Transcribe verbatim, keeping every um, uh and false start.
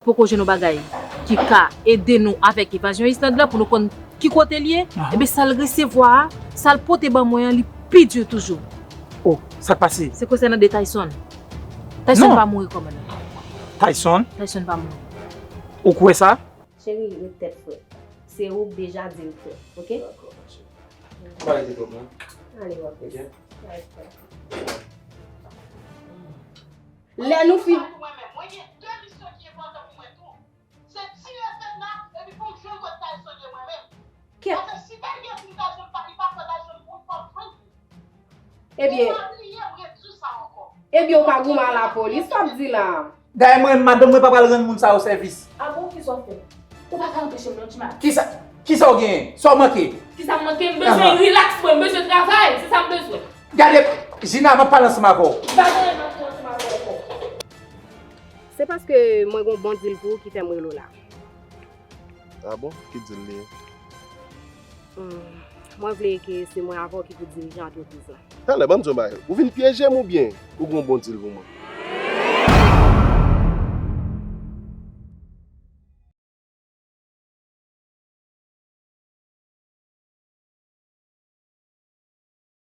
poko jwenn yon bagay ki ka ede nou avèk evazyon Island la pou nou konn ki kote l ye, ebyen sa l resevwa a, sa l pote ban mwen an, li pi di toujou. Oh, sa k pase? Se konsènan de Tyson. Tyson pa mouri, kòmandan. Tyson? Tyson pa mouri. Ou kwè sa? Cheri, ret tèt frèt. Se ou k deja di l frèt, oke? Dakò, ma cheri. Pa rete twòp non. Ale, w ap rete. Lè nou fin. Mwen menm, mwen gen de misyon ki enpòtan pou mwen tou. Se tire Fedna, epi pou m jwenn kote Tyson ye mwen menm. Paske si Daniel di m Tyson pa, li pa kwè Tyson, ou pap jwenn li. Ebyen, ou pa bliye m ret di w sa ankò. Ebyen, ou pa goumen a lapolis, w ap di la. Dayè mwen menm madanm mwen pa pral rann moun sa yo sèvis. A bon, kisa w fè? Ou pa ka anpeche m non, Djima. Kisa, kisa w genyen? Sa w manke? Kisa m manke? M bezwen rilaks mwen, m bezwen travay, se sa m bezwen. Gade, Jina, m ap pale ansanm avè w. M pa gen anyen m ap fè ansanm avè w ankò. Se paske mwen gen yon bon dil pou ou ki fè m rele w la. A bon? Ki dil li ye? Hmm, mwen vle ke se mwen avè w ki pou dirije antrepriz la. Talè, ban m di w yon bagay. Ou vin pyeje m oubyen ou gen yon bon dil pou mwen?